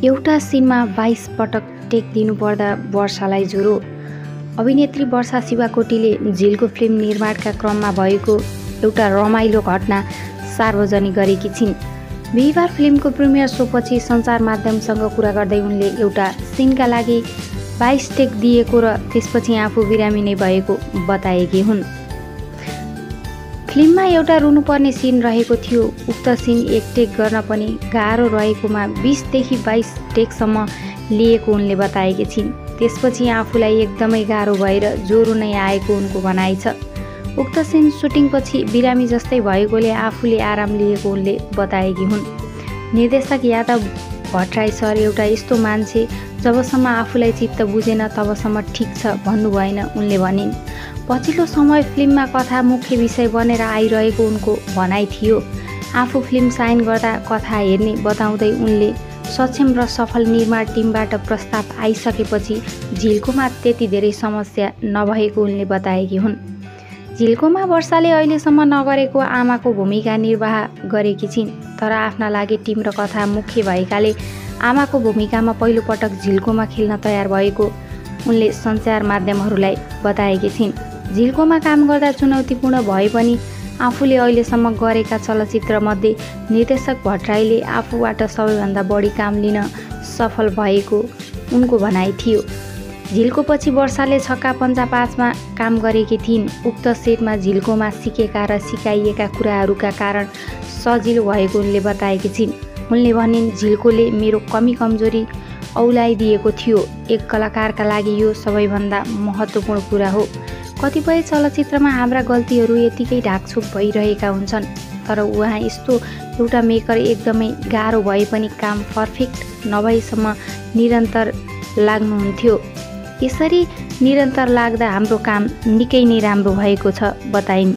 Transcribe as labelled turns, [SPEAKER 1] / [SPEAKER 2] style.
[SPEAKER 1] एउटा सिनमा 22 पटक टेक दिनुपर्दा वर्षालाई ज्वरो। अभिनेत्री वर्षा शिवाकोटीले झिलको फिल्म निर्माणका क्रममा भएको एउटा रमाइलो घटना सार्वजनिक गरेकी छिन्। बिहिबार फिल्मको प्रिमियर सोपछि सञ्चार माध्यमसँग कुरा गर्दै उनले एउटा सिनका लागि 22 टेक दिएको र त्यसपछि आफू बिरामी नै भएको बताएकी हुन्। फिल्ममा एउटा रुनुपर्ने सिन रहेको थियो। उक्त सिन एक टेक गर्न पनि गाह्रो रहेकोमा 20 देखि 22 टेकसम्म लिएको उनले बताएकी छिन्। त्यसपछि आफूलाई एकदमै गाह्रो भएर ज्वरो नै आएको उनको भनाइ छ। उक्त सिन सुटिङपछि बिरामी जस्तै भएकोले आफूले आराम लिएको उनले बताएकी हुन्। निर्देशक यादव भट्टराई सर एउटा यस्तो मान्छे जबसम्म आफूलाई चित्त बुझेन तबसम्म ठिक छ भन्नु भएन उनले भनिन्। पछिल्लो समय फिल्ममा कथा मुख्य विषय बनेर आइरहेको उनको भनाइ थियो। आफू फिल्म साइन गर्दा कथा हेर्ने बताउँदै उनले सक्षम र सफल निर्माण टिमबाट प्रस्ताव आइसकेपछि झिल्कोमा त्यति धेरै समस्या नभएको उनले बताएकी हुन्। झिल्कोमा वर्षाले अहिलेसम्म नगरेको आमाको भूमिका निर्वाह गरेकी छिन्, तर आफ्ना लागि टिम र कथा मुख्य भएकाले आमाको भूमिकामा पहिलोपटक झिल्कोमा खेल्न तयार भएको उनले सञ्चार माध्यमहरूलाई बताएकी छिन्। झिल्कोमा काम गर्दा चुनौतीपूर्ण भए पनि आफूले अहिलेसम्म गरेका चलचित्रमध्ये निर्देशक भट्टराईले आफूबाट सबैभन्दा बढी काम लिन सफल भएको उनको भनाइ थियो। झिल्को पछि वर्षाले छक्का पञ्चा 5मा काम गरेकी थिइन्। उक्त सेटमा झिल्कोमा सिकेका र सिकाइएका कुराहरूका कारण सजिलो भएको उनले बताएकी छिन्। उनले भनिन्, झिल्कोले मेरो कमी कमजोरी औलाइदिएको थियो। एक कलाकारका लागि यो सबैभन्दा महत्त्वपूर्ण कुरा हो। कतिपय चलचित्रमा हाम्रा गल्तीहरू यतिकै ढाकछोप भइरहेका हुन्छन्, तर उहाँ यस्तो एउटा मेकर एकदमै गाह्रो भए पनि काम पर्फेक्ट नभएसम्म निरन्तर लाग्नुहुन्थ्यो। यसरी निरन्तर लाग्दा हाम्रो काम निकै नै राम्रो भएको छ बताइन्।